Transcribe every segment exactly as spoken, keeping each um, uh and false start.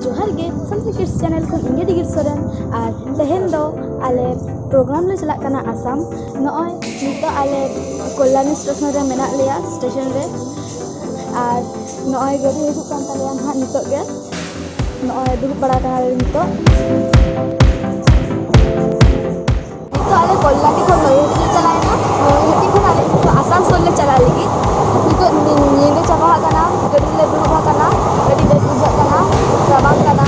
ᱡᱚᱦᱟᱨ ᱜᱮ, Santali Kids Channel ᱠᱷᱚᱱ ᱤᱧ ᱜᱮ ᱰᱤᱜᱤᱨ ᱥᱚᱨᱮᱱ᱾ ᱟᱨ ᱛᱮᱦᱮᱧ ᱫᱚ ᱟᱞᱮ program ᱞᱮ ᱪᱟᱞᱟᱜ ᱠᱟᱱᱟ ᱟᱥᱟᱢ᱾ ᱱᱚᱜᱼᱚᱭ ᱱᱤᱛᱚᱜ ᱟᱞᱮ ᱠᱚᱞᱭᱟᱱᱤ ᱥᱴᱮᱥᱚᱱ ᱨᱮ ᱢᱮᱱᱟᱜ ᱞᱮᱭᱟ, ᱥᱴᱮᱥᱚᱱ ᱨᱮ᱾ ᱟᱨ ᱱᱚᱜᱼᱚᱭ ᱜᱟᱹᱰᱤ ᱦᱤᱡᱩᱜ ᱠᱟᱱ ᱛᱟᱞᱮᱭᱟ ᱱᱟᱦᱟᱜ ᱱᱤᱛᱚᱜ ᱜᱮ᱾ ᱱᱚᱜᱼᱚᱭ ᱫᱩᱲᱩᱵ ᱵᱟᱲᱟ ᱠᱟᱱᱟᱞᱮ ᱱᱤᱛᱚᱜ᱾ ᱱᱤᱛᱚᱜ ᱟᱞᱮ ᱠᱚᱞᱭᱟᱱᱤ ᱠᱷᱚᱱ ᱱᱚᱭᱦᱟᱴᱤ ᱞᱮ ᱪᱟᱞᱟᱣᱮᱱᱟ᱾ ᱱᱚᱭᱦᱟᱴᱤ ᱠᱷᱚᱱ ᱟᱞᱮ ᱱᱤᱛᱚᱜ ᱟᱥᱟᱱᱥᱳᱞ ᱞᱮ ᱪᱟᱞᱟᱜ ᱞᱟᱹᱜᱤᱫ᱾ ᱱᱤᱛᱚᱜ ᱧᱤ-, ᱧᱤᱫᱟᱹ ᱪᱟᱵᱟ ᱟᱠᱟᱱᱟ, ᱜᱟᱹᱰᱤ ᱨᱮᱞᱮ ᱫᱩᱲᱩᱵ ᱟᱠᱟᱱᱟ, ᱟᱹᱰᱤ ᱵᱮᱥ ᱵᱩᱡᱷᱟᱹᱜ ᱠᱟᱱᱟ, ᱨᱟᱵᱟᱝ ᱠᱟᱱᱟ᱾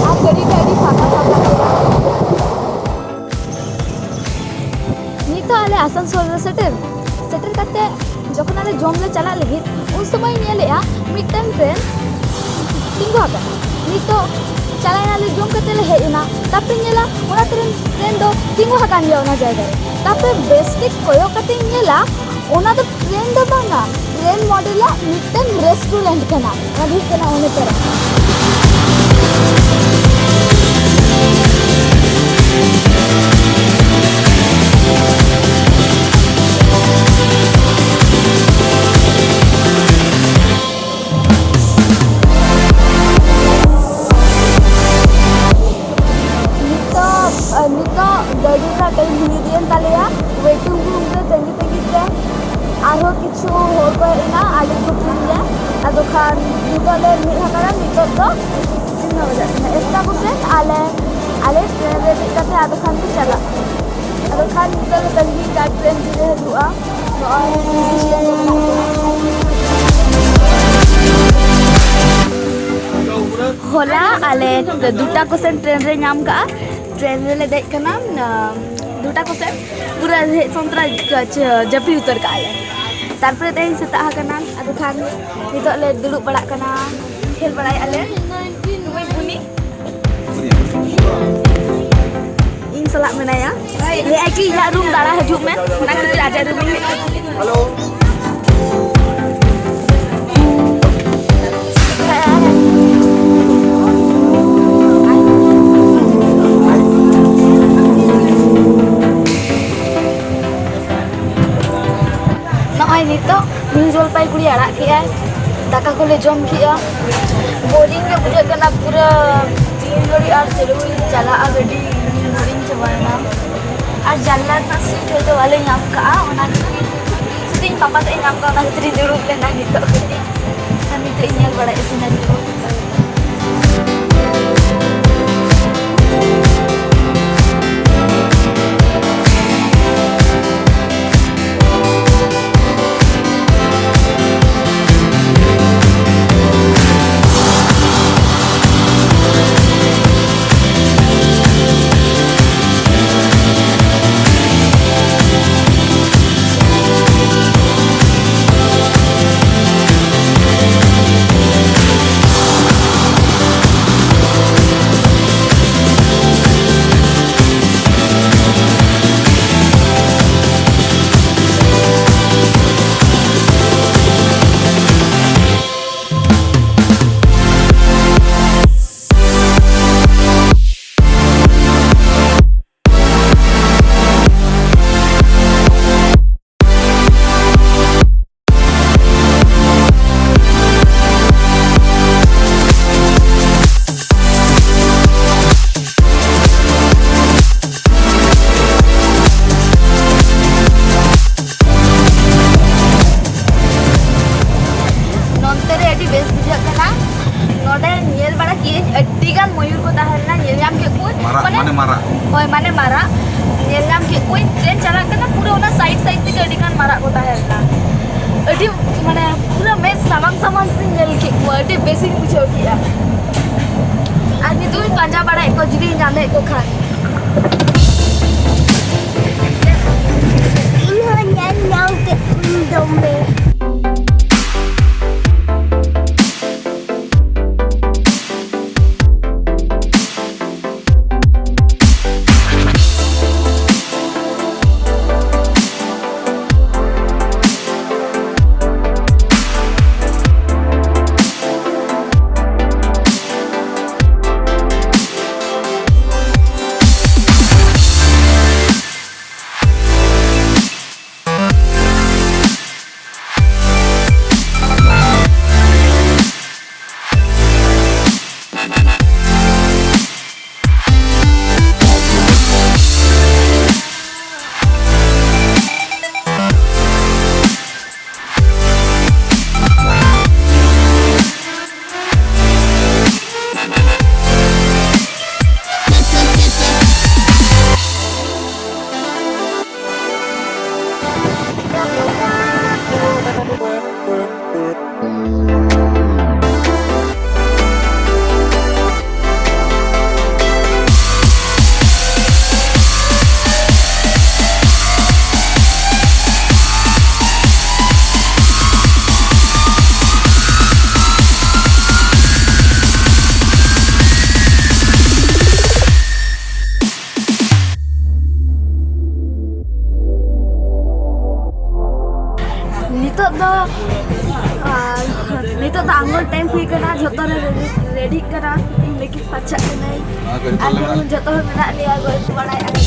ᱟᱨ ᱜᱟᱹᱰᱤ ᱨᱮ ᱟᱹᱰᱤ ᱯᱷᱟᱸᱠᱟ ᱯᱷᱟᱸᱠᱟ ᱜᱮᱭᱟ᱾ ᱱᱤᱛᱚᱜ ᱟᱞᱮ ᱟᱥᱟᱱᱥᱳᱞ ᱨᱮ ᱥᱮᱴᱮᱨ, ᱥᱮᱴᱮᱨ ᱠᱟᱛᱮ ᱡᱚᱠᱷᱚᱱ ᱟᱞᱮ ᱡᱚᱢ ᱞᱮ ᱪᱟᱞᱟᱜ ᱞᱟᱹᱜᱤᱫ, ᱩᱱ ᱥᱚᱢᱚᱭ ᱧᱮᱞᱮᱜᱼᱟ ᱢᱤᱫᱴᱟᱝ ᱴᱨᱮᱱ ᱛᱤᱸᱜᱩ ᱟᱠᱟᱱᱟ᱾ ᱱᱤᱛᱚᱜ ᱪᱟᱞᱟᱣᱮᱱᱟᱞᱮ, ᱡᱚᱢ ᱠᱟᱛᱮ ᱞᱮ ᱦᱮᱡ ᱮᱱᱟ, ᱛᱟᱨᱯᱚᱨᱮ ᱧᱮᱞᱟ ᱚᱱᱟ ᱴᱨᱮᱱ, ᱴᱨᱮᱱ ᱫᱚ ᱛᱤᱸᱜᱩ ᱟᱠᱟᱱ ᱜᱮᱭᱟ ᱚᱱᱟ ᱡᱟᱭᱜᱟ ᱨᱮ᱾ ᱛᱟᱨᱯᱚᱨᱮ ᱵᱮᱥ ᱴᱷᱤᱠ ᱠᱚᱭᱚᱜ ᱠᱟᱛᱮᱧ ᱧᱮᱞᱟ ᱚᱱᱟ ᱫᱚ ᱴᱨᱮᱱ ᱫᱚ ᱵᱟᱝᱟ, ᱴᱨᱮᱱ ᱢᱚᱰᱮᱞᱟᱜ ᱢᱤᱫᱴᱮᱱ ᱨᱮᱥᱴᱩᱨᱮᱱᱴ ᱠᱟᱱᱟ᱾ ᱚᱱᱟ ᱫᱚ ᱦᱩᱭᱩᱜ ᱠᱟᱱᱟ ᱚᱱᱮ ᱯᱮᱨᱟ᱾ ᱱᱤᱛᱚᱜ, ᱱᱤᱛᱚᱜ ᱜᱟᱹᱰᱤ ᱨᱮᱱᱟᱜ ᱴᱟᱭᱤᱢ ᱦᱩᱭ ᱤᱫᱤᱭᱮᱱ ᱛᱟᱞᱮᱭᱟ᱾ ᱣᱮᱴᱤᱝ ᱨᱩᱢ ᱨᱮ ᱛᱟᱺᱜᱤ ᱛᱟᱺᱜᱤ ᱛᱮ ᱟᱨᱦᱚᱸ ᱠᱤᱪᱷᱩ ᱦᱚᱲ ᱠᱚ ᱦᱮᱡ ᱮᱱᱟ, ᱟᱞᱮ ᱠᱚ ᱛᱟᱺᱜᱤᱭᱟ᱾ ᱟᱫᱚ ᱠᱷᱟᱱ ᱱᱤᱛᱚᱜ ᱞᱮ ᱢᱤᱫ ᱦᱟᱠᱟᱱᱟ᱾ ᱱᱤᱛᱚᱜ ᱫᱚ ᱛᱤᱱᱟᱹᱜ ᱵᱟᱡᱟᱜ ᱠᱟᱱᱟ? ᱮᱠᱴᱟ ᱠᱚᱥᱮᱱ ᱟᱞᱮ, ᱟᱞᱮ ᱴᱨᱮᱱ ᱨᱮ ᱫᱮᱡ ᱠᱟᱛᱮ ᱟᱫᱚ ᱠᱷᱟᱱ ᱞᱮ ᱪᱟᱞᱟᱜᱼᱟ᱾ ᱟᱫᱚ ᱠᱷᱟᱱ ᱱᱤᱛᱚᱜ ᱞᱮ ᱛᱟᱺᱜᱤ ᱠᱟᱜ ᱴᱨᱮᱱ ᱛᱤᱨᱮ ᱦᱤᱡᱩᱜᱼᱟ᱾ ᱱᱚᱜᱼᱚᱭ ᱦᱚᱞᱟ ᱟᱞᱮ ᱫᱩᱴᱟ ᱠᱚᱥᱮᱱ ᱴᱨᱮᱱ ᱞᱮ ᱧᱟᱢ ᱠᱟᱜᱼᱟ᱾ ᱴᱨᱮᱱ ᱨᱮᱞᱮ ᱫᱮᱡ ᱠᱟᱱᱟ, ᱟᱢ, ᱫᱩᱴᱟ ᱠᱚᱥᱮᱱ᱾ ᱯᱩᱨᱟᱹ ᱦᱮᱡ ᱥᱚᱱᱛᱨᱟ ᱡᱟᱹᱯᱤᱫ ᱩᱛᱟᱹᱨ ᱠᱟᱜᱼᱟ ᱞᱮ᱾ ᱛᱟᱨᱯᱚᱨᱮ ᱛᱮᱦᱮᱧ ᱥᱮᱛᱟᱜ ᱟᱠᱟᱱᱟ, ᱟᱫᱚ ᱠᱷᱟᱱ ᱱᱤᱛᱚᱜ ᱞᱮ ᱫᱩᱲᱩᱵ ᱵᱟᱲᱟᱜ ᱠᱟᱱᱟ, ᱠᱷᱮᱞ ᱵᱟᱲᱟᱭᱮᱫᱼᱟ ᱞᱮ᱾ ᱱᱩᱭ ᱵᱩᱱᱤ ᱤᱧ ᱥᱟᱞᱟᱜ ᱢᱮᱱᱟᱭᱟ᱾ ᱞᱟᱹᱭ ᱟᱭ ᱠᱤ ᱤᱧᱟᱹᱜ ᱨᱩᱢ ᱫᱟᱬᱟ ᱦᱤᱡᱩᱜ ᱢᱮ, ᱚᱱᱟ ᱠᱷᱟᱹᱛᱤᱨ ᱟᱡᱟᱜ ᱨᱩᱢ ᱤᱧ ᱦᱮᱡ ᱠᱟᱱᱟ᱾ ᱦᱮᱞᱳ᱾ ᱱᱚᱜᱼᱚᱭ ᱱᱤᱛᱚᱜ ᱱᱤᱭᱩ ᱡᱚᱞᱯᱟᱭᱜᱩᱲᱤ ᱟᱲᱟᱜ ᱠᱮᱜᱼᱟᱭ᱾ ᱫᱟᱠᱟ ᱠᱚᱞᱮ ᱡᱚᱢ ᱠᱮᱜᱼᱟ᱾ ᱵᱳᱨᱤᱝ ᱜᱮ ᱵᱩᱡᱷᱟᱹᱜ ᱠᱟᱱᱟ, ᱯᱩᱨᱟᱹ ᱛᱤᱱ ᱜᱷᱟᱹᱲᱤᱡ ᱟᱨ ᱪᱟᱹᱞᱩ ᱪᱟᱞᱟᱜᱼᱟ ᱜᱟᱹᱰᱤ, ᱵᱳᱨᱤᱝ ᱪᱟᱵᱟᱭᱮᱱᱟ᱾ ᱟᱨ ᱡᱟᱱᱞᱟ ᱨᱮᱱᱟᱜ ᱥᱤᱴ ᱦᱚᱭᱛᱳ ᱵᱟᱞᱮ ᱧᱟᱢ ᱠᱟᱜᱼᱟ, ᱚᱱᱟ ᱠᱷᱟᱹᱛᱤᱨ ᱥᱩᱫᱷᱩ ᱤᱧ ᱯᱟᱯᱟ ᱛᱮᱫ ᱤᱧ ᱧᱟᱢ ᱠᱟᱜᱼᱟ, ᱚᱱᱟ ᱠᱷᱟᱹᱛᱤᱨ ᱤᱧ ᱫᱩᱲᱩᱵ ᱞᱮᱱᱟ ᱱᱤᱛᱚᱜ ᱠᱟᱹᱴᱤᱡ᱾ ᱟᱨ ᱱᱤᱛᱚᱜ ᱤᱧ ᱧᱮᱞ ᱵᱟᱲᱟᱭᱮᱫᱼᱟ ᱥᱤᱱᱟᱨᱤ ᱠᱚ᱾ ᱱᱚᱱᱛᱮ ᱨᱮ ᱟᱹᱰᱤ ᱵᱮᱥ ᱵᱩᱡᱷᱟᱹᱜ ᱠᱟᱱᱟ᱾ ᱱᱚᱰᱮ ᱧᱮᱞ ᱵᱟᱲᱟ ᱠᱮᱫᱟᱹᱧ, ᱟᱹᱰᱤ ᱜᱟᱱ ᱢᱚᱭᱩᱨ ᱠᱚ ᱛᱟᱦᱮᱸ ᱞᱮᱱᱟ, ᱧᱮᱞ ᱧᱟᱢ ᱠᱮᱫ ᱠᱚᱣᱟᱹᱧ᱾ ᱢᱟᱨᱟᱜ, ᱢᱟᱱᱮ ᱢᱟᱱᱮ ᱢᱟᱨᱟᱜ᱾ ᱦᱳᱭ, ᱢᱟᱱᱮ ᱢᱟᱨᱟᱜ᱾ ᱧᱮᱞ ᱧᱟᱢ ᱠᱮᱫ ᱠᱚᱣᱟᱹᱧ, ᱴᱨᱮᱱ ᱪᱟᱞᱟᱜ ᱠᱟᱱᱟ, ᱯᱩᱨᱟᱹ ᱚᱱᱟ ᱥᱟᱭᱤᱰ ᱥᱟᱭᱤᱰ ᱛᱮᱜᱮ ᱟᱹᱰᱤ ᱜᱟᱱ ᱢᱟᱨᱟᱜ ᱠᱚ ᱛᱟᱦᱮᱸ ᱞᱮᱱᱟ᱾ ᱟᱹᱰᱤ, ᱢᱟᱱᱮ, ᱯᱩᱨᱟᱹ ᱢᱮᱫ ᱥᱟᱢᱟᱝ ᱥᱟᱢᱟᱝ ᱛᱮᱧ ᱧᱮᱞ ᱠᱮᱫ ᱠᱚᱣᱟ, ᱟᱹᱰᱤ ᱵᱮᱥᱤᱧ ᱵᱩᱡᱷᱟᱹᱣ ᱠᱮᱫᱼᱟ᱾ ᱟᱨ ᱱᱤᱛᱚᱜ ᱤᱧ ᱯᱟᱸᱡᱟ ᱵᱟᱲᱟᱭᱮᱫ ᱠᱚᱣᱟ, ᱡᱩᱫᱤᱧ ᱧᱟᱢᱮᱫ ᱠᱚ ᱠᱷᱟᱱ᱾ ᱤᱧ ᱦᱚᱸ ᱧᱮᱞ ᱧᱟᱢ ᱠᱮᱫ ᱠᱚᱣᱟᱹᱧ ᱫᱚᱢᱮ᱾ ᱨᱮᱰᱤᱜ ᱠᱟᱱᱟ, ᱤᱧ ᱞᱟᱹᱜᱤᱫ ᱯᱟᱨᱪᱟᱜ ᱠᱟᱹᱱᱟᱹᱧ᱾ ᱟᱨ ᱡᱚᱛᱚ ᱦᱚᱲ ᱢᱮᱱᱟᱜ ᱞᱮᱭᱟ, ᱜᱚᱞᱯᱚ ᱵᱟᱲᱟᱭᱮᱫᱼᱟ᱾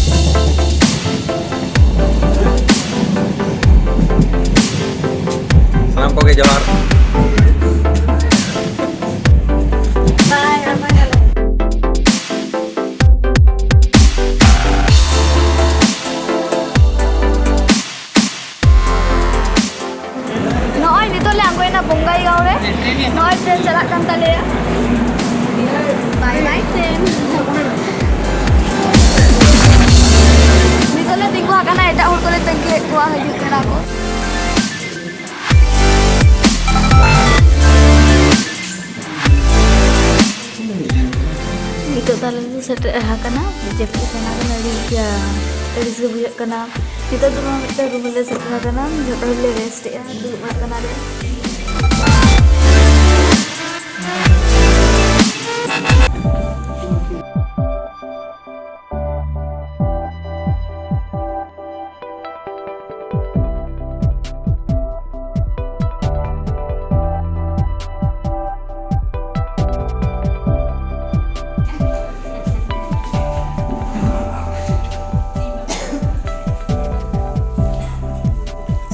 ᱥᱟᱱᱟᱢ ᱠᱚᱜᱮ ᱡᱚᱦᱟᱨ᱾ ᱵᱟᱭ, ᱟᱨ ᱵᱟᱭ ᱧᱮᱞᱚᱜ᱾ ᱱᱚᱜᱼᱚᱭ ᱱᱤᱛᱚᱜ ᱞᱮ ᱟᱬᱜᱚᱭᱮᱱᱟ ᱵᱚᱝᱜᱟᱭᱜᱟᱸᱣ ᱨᱮ᱾ ᱱᱚᱜᱼᱚᱭ ᱴᱨᱮᱱ ᱪᱟᱞᱟᱜ ᱠᱟᱱ ᱛᱟᱞᱮᱭᱟ᱾ ᱵᱟᱭ ᱵᱟᱭ ᱴᱨᱮᱱ᱾ ᱱᱤᱛᱚᱜ ᱞᱮ ᱛᱤᱸᱜᱩ ᱟᱠᱟᱱᱟ, ᱮᱴᱟᱜ ᱦᱚᱲ ᱠᱚᱞᱮ ᱛᱟᱺᱜᱤᱭᱮᱫ ᱠᱚᱣᱟ, ᱦᱤᱡᱩᱜ ᱠᱟᱱᱟ ᱠᱚ᱾ ᱱᱤᱛᱚᱜ ᱫᱚ ᱟᱞᱮ ᱞᱮ ᱥᱮᱴᱮᱨ ᱟᱠᱟᱱᱟ᱾ ᱡᱟᱹᱯᱤᱫ ᱥᱟᱱᱟ ᱠᱟᱱᱟ, ᱟᱹᱰᱤ ᱜᱟᱱ ᱟᱹᱲᱤᱥ ᱜᱮ ᱵᱩᱡᱷᱟᱹᱜ ᱠᱟᱱᱟ᱾ ᱱᱤᱛᱚᱜ ᱫᱚ ᱱᱚᱣᱟ ᱢᱤᱫᱴᱟᱝ ᱨᱩᱢ ᱨᱮᱞᱮ ᱥᱮᱴᱮᱨ ᱟᱠᱟᱱᱟ, ᱡᱚᱛᱚ ᱦᱚᱲ ᱞᱮ ᱨᱮᱥᱴ ᱮᱜᱼᱟ, ᱫᱩᱲᱩᱵ ᱟᱠᱟᱱᱟ ᱞᱮ᱾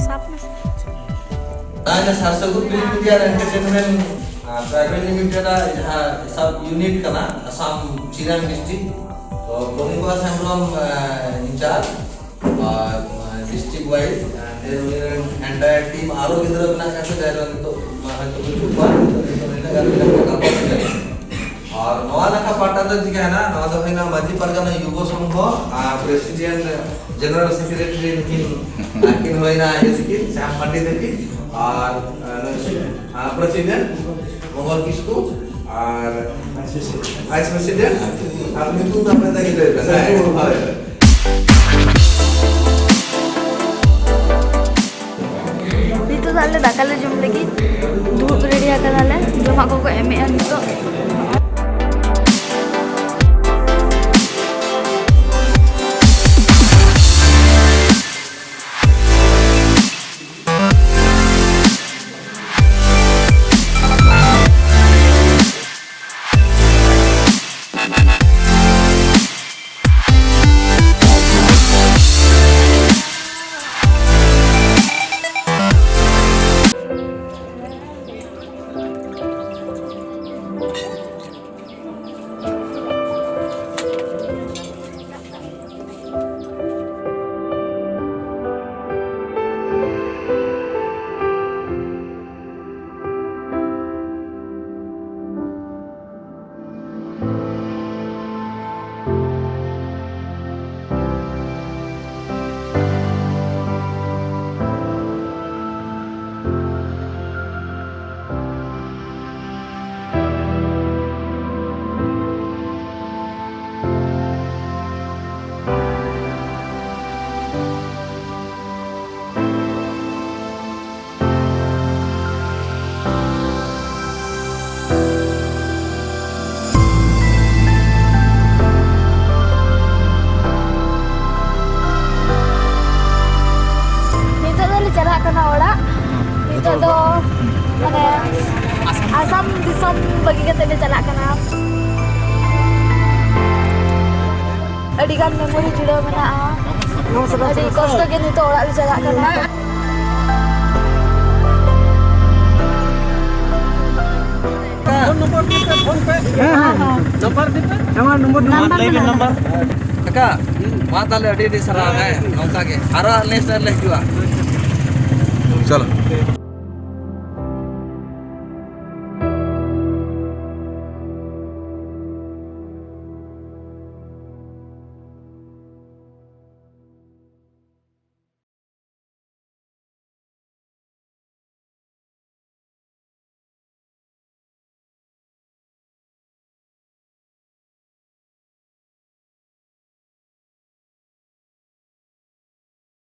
ᱥᱟᱵ ᱢᱮ᱾ ᱛᱟᱦᱞᱮ ᱥᱟᱨᱥᱟᱹᱜᱩᱱ ᱯᱷᱤᱞᱢ ᱢᱤᱰᱤᱭᱟ ᱮᱱᱴᱟᱨᱴᱮᱱᱢᱮᱱᱴ, ᱟᱨ, ᱯᱨᱟᱭᱵᱷᱮᱴ ᱞᱤᱢᱤᱴᱮᱰ ᱟᱜ ᱡᱟᱦᱟᱸ ᱥᱟᱵ ᱤᱭᱩᱱᱤᱴ ᱠᱟᱱᱟ ᱟᱥᱟᱢ ᱪᱤᱨᱟᱝ ᱰᱤᱥᱴᱨᱤᱠᱴ, ᱛᱚ ᱯᱨᱚᱫᱤᱯ ᱠᱩᱢᱟᱨ ᱦᱮᱢᱵᱨᱚᱢ, ᱟᱨ, ᱰᱤᱥᱴᱨᱤᱠᱴ ᱣᱟᱭᱤᱡ, ᱟᱨ, ᱱᱮ ᱩᱱᱤ ᱨᱮᱱ ᱮᱱᱴᱟᱭᱟᱨ ᱴᱤᱢ ᱟᱨᱚ ᱜᱤᱫᱽᱨᱟᱹ ᱢᱮᱱᱟᱜ ᱠᱟᱜ ᱠᱚᱣᱟ, ᱡᱟᱦᱟᱸᱭ ᱫᱚ ᱱᱤᱛᱚᱜ ᱢᱟ ᱦᱚᱭᱛᱳ ᱵᱟᱹᱪᱩᱜ ᱠᱚᱣᱟ, ᱱᱤᱛᱚᱜ ᱱᱤᱛᱚᱜ ᱱᱤᱱᱟᱹᱜ ᱜᱟᱱ ᱢᱮᱱᱟᱜ ᱠᱚᱣᱟ, ᱜᱟᱯᱟ ᱠᱚ ᱪᱟᱞᱟᱜᱼᱟ᱾ ᱟᱨ ᱱᱚᱣᱟ ᱱᱟᱠᱷᱟ ᱯᱟᱦᱴᱟ ᱫᱚ ᱪᱤᱠᱟᱹᱭᱮᱱᱟ, ᱱᱚᱣᱟ ᱫᱚ ᱦᱩᱭᱱᱟ ᱢᱟᱹᱡᱷᱤ ᱯᱟᱨᱜᱟᱱᱟ ᱭᱩᱵᱚ ᱥᱚᱝᱜᱷᱚ, ᱟᱨ ᱯᱨᱮᱥᱤᱰᱮᱱᱴ ᱡᱮᱱᱟᱨᱟᱞ ᱥᱮᱠᱨᱮᱴᱟᱨᱤ ᱱᱩᱠᱤᱱ, ᱟᱹᱠᱤᱱ ᱦᱩᱭᱱᱟ ᱤᱭᱟᱹ ᱛᱟᱹᱠᱤᱱ, ᱥᱟᱢ ᱢᱟᱨᱰᱤ ᱛᱟᱹᱠᱤᱱ, ᱟᱨ, ᱟᱨ, ᱟᱨ ᱯᱨᱮᱥᱤᱰᱮᱱᱴ ᱢᱚᱝᱜᱚᱞ ᱠᱤᱥᱠᱩ, ᱟᱨ ᱵᱷᱟᱭᱤᱥ ᱯᱨᱮᱥᱤᱰᱮᱱᱴ, ᱟᱨ ᱧᱩᱛᱩᱢ ᱫᱚ ᱟᱯᱮ ᱛᱮᱜᱮ ᱞᱟᱹᱭ ᱯᱮ᱾ ᱦᱮᱸ, ᱦᱳᱭ᱾ ᱱᱤᱛᱚᱜ ᱫᱚ ᱟᱞᱮ ᱫᱟᱠᱟ ᱞᱮ ᱡᱚᱢ ᱞᱟᱹᱜᱤᱫ ᱫᱩᱲᱩᱵ ᱨᱮᱰᱤ ᱟᱠᱟᱱᱟᱞᱮ᱾ ᱡᱚᱢᱟᱜ ᱠᱚᱠᱚ ᱮᱢᱮᱜᱼᱟ ᱱᱤᱛᱚᱜ᱾ ᱱᱤᱛᱚᱜ ᱫᱚᱞᱮ ᱪᱟᱞᱟᱜ ᱠᱟᱱᱟ ᱚᱲᱟᱜ᱾ ᱱᱤᱛᱚᱜ ᱫᱚ ᱢᱟᱱᱮ ᱟᱥᱟᱢ ᱫᱤᱥᱚᱢ ᱵᱟᱹᱜᱤ ᱠᱟᱛᱮ ᱞᱮ ᱪᱟᱞᱟᱜ ᱠᱟᱱᱟ᱾ ᱟᱹᱰᱤ ᱜᱟᱱ ᱢᱮᱢᱳᱨᱤ ᱡᱩᱲᱟᱹᱣ ᱢᱮᱱᱟᱜᱼᱟ᱾ ᱟᱹᱰᱤ ᱠᱚᱥᱴᱚ ᱜᱮ ᱱᱤᱛᱚᱜ ᱚᱲᱟᱜ ᱞᱮ ᱪᱟᱞᱟᱜ ᱠᱟᱱᱟ᱾ ᱯᱷᱳᱱ ᱱᱚᱢᱵᱚᱨ ᱫᱤᱯᱮ, ᱯᱷᱳᱱ ᱯᱮ᱾ ᱦᱮᱸ, ᱦᱮᱸ᱾ ᱱᱚᱢᱵᱚᱨ ᱫᱤᱯᱮ᱾ ᱱᱚᱢᱵᱚᱨ ᱞᱟᱹᱭ ᱵᱤᱱ ᱱᱚᱢᱵᱚᱨ᱾ ᱠᱟᱠᱟ, ᱢᱟ ᱛᱟᱦᱞᱮ ᱟᱹᱰᱤ ᱟᱹᱰᱤ ᱥᱟᱨᱦᱟᱣ, ᱦᱮᱸ, ᱱᱚᱝᱠᱟ ᱜᱮ᱾ ᱟᱨᱚ next time ᱞᱮ ᱦᱤᱡᱩᱜᱼᱟ᱾ ᱪᱚᱞᱚ᱾